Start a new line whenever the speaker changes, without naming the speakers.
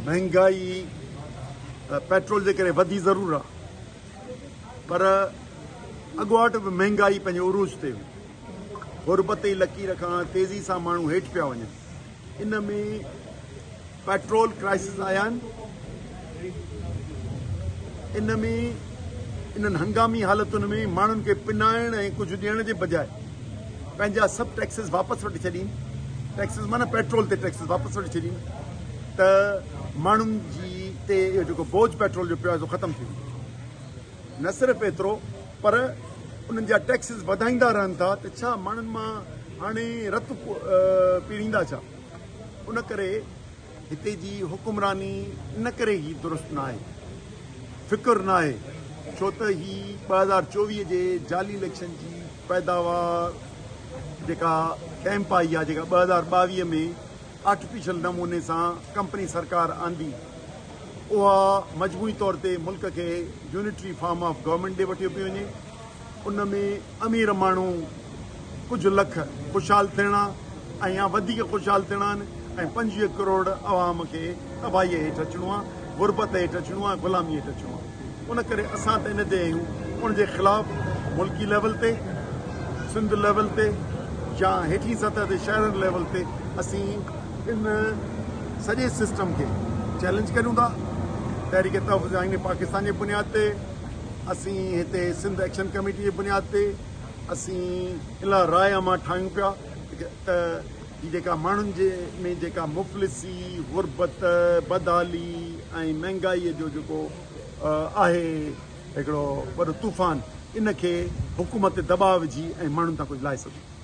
مهنگائي پيٽرول جي ڪري وڌي ضرور آ پر اڳواٽ به مهنگائي پنهنجي عروج تي هئي. غربت جي لڪير کان تيزي سان ماڻهو هيٺ پيا وڃن. ان ۾ پيٽرول ڪرائسز آيا آهن. ان ۾ انهن هنگامي حالتن ۾ ماڻهن کي پنائڻ ۽ ڪجهه ڏيڻ جي بجاء پنهنجا سڀ ٽيڪسز واپس وٺي ڇڏين، ٽيڪسز معنيٰ پيٽرول تي ٽيڪسز واپس وٺي ڇڏين ته ماڻهن جي تي اهو جيڪو بوجهه پيٽرول جو پيو آهي سو ختم ٿي ويندو. نه صرف ايترو پر انهن جا ٽيڪسز وڌائيندا رهن ٿا ته ڇا ماڻهن مان هاڻي رت پيڙيندا ڇا؟ ان ڪري هتي جي حڪمراني ان ڪري ئي درست ناهي، فڪر ناهي، ڇو ته هي 2024 جي جعلي اليڪشن جي پيداوار جيڪا ڪئمپ آئي آهي، جيڪا 2022 ۾ آرٽيفيشل نموني سان ڪمپني سرڪار آندي، اها مجموعي طور تي ملڪ کي يونٽري فارم آف گورنمينٽ ڏي وٺيو پيو وڃي. ان ۾ امير ماڻهو ڪجهه لک خوشحال ٿيڻا ۽ يا وڌيڪ خوشحال ٿيڻا آهن ۽ 25 ڪروڙ عوام کي تباهيء هيٺ اچڻو آهي، غربت هيٺ اچڻو آهي، غلاميء هيٺ اچڻو آهي. ان ڪري اسان ته ان تي آهيون، ان جي خلاف ملڪي ليول تي، سنڌ ليول تي يا هيٺين سطح تي شهرن ليول تي اسين ان سڄي سسٽم کي چئلينج ڪريون ٿا. تحريڪ تحفظ آئين پاڪستان جي بنياد تي اسين هتي سنڌ ايڪشن ڪميٽي جي بنياد تي اسين ان لاء راء عامه ٺاهيون پيا ته هي جيڪا ماڻهن جي ۾ جيڪا مفلسي، غربت، بدحالي ۽ مهنگائي جو جيڪو آهي هڪڙو وڏو طوفان ان کي حڪومت تي دٻاء وجهي ۽ ماڻهن تان ڪجهه لاهي سگهون.